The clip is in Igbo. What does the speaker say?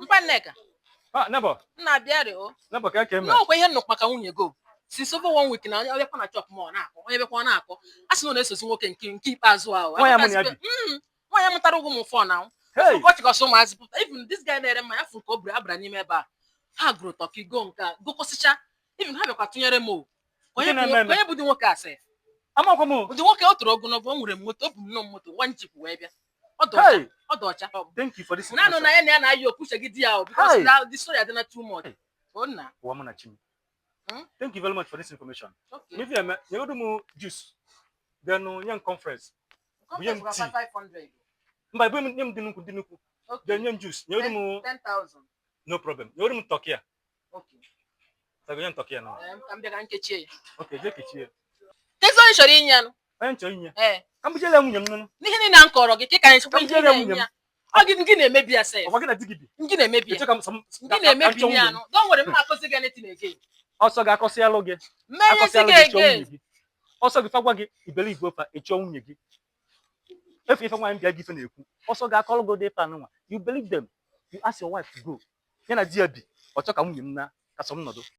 Mpa Nneka. Ah, neighbor. Nna, bịarị o. Neighbor, ka eke eme? N'ọkwa ihe nnukwu maka nwunye go. Since over one week na onye bịakwa na chop ma ọ na-akọ, onye bịakwa ọ na-akọ. A sị na ọ na-esozi nwoke nke ikpeazụ ahụ. Nwa ya mụ na ya bi. Nwa ya mụtara ụgwọ m fọ na. Hey! Ọ chịkọsị ụmụazị pụta. Even this guy na-ere mmanya fụrụ ka o buru abara n'ime ebe a. Ha gụrụ turkey go nke a, gokọsịcha. Even ha bịakwa tụnyere m o. Onye Nke na-eme eme. Onye bụ dị nwoke asị. Amakwa m o. Ụdị nwoke o toro ogologo, o nwere moto, o bu nnọọ moto, one jeep wee bịa. Ọ dị ọcha. Hey! Ọ dị ọcha. Thank you for this Na anụ na information. ya na ya na-ayị okwuche gị di ya o, because Hey! the story adịna too much. O nna. Ụwa mụ na chi m. Hmm? Thank you very much for this information. Okay. N'ife eme, nyegodu m juice. Then nye m conference. Bunye m Conference tea. gwa 500. Mba, ebunye m, nye m dị nnukwu, dị nnukwu. Okay. Then nye m juice. Nyegodu m 10,000. No problem. Nyegodu m turkey a. Okay. Sago, nye m turkey a na. Ka m bịa ka nkechie ya. Okay, jee kechie. Kezi onye chọrọ inye anụ? Onye m chọrọ inye. Ee. Ka m bujere ya nwunye m nụnụ. N'ihe niile a m kọrọ gị, ka anyị chekwa Ka m ihe jere ya na-enye nwunye m. ya. Ọ gị gị na-emebi ya sef. Ọkwa gị na di gị bi. Gị na-emebi ya. Eche ka m sọ m Gị ka m na-emebi chọọ ya nwunye m. anụ. Don't worry, m na-akọzi gị anything again. Ọsọ ga-akọsịalụ gị. Mmenyezi Akọsịalụ gị gị, chọọ again. nwunye gị. Ọsọ gị fagwa gị iberibe ofe a, ị chọọ nwunye gị. Efe ife nwaanyị bịa gị ife na-ekwu. Ọsọ ga-akọrọ gị ụdị ife anụnwa. You believe them. You ask your wife to go. Ya na di ya bi. Ọ chọ ka nwunye m na ka sọ m nọdụ.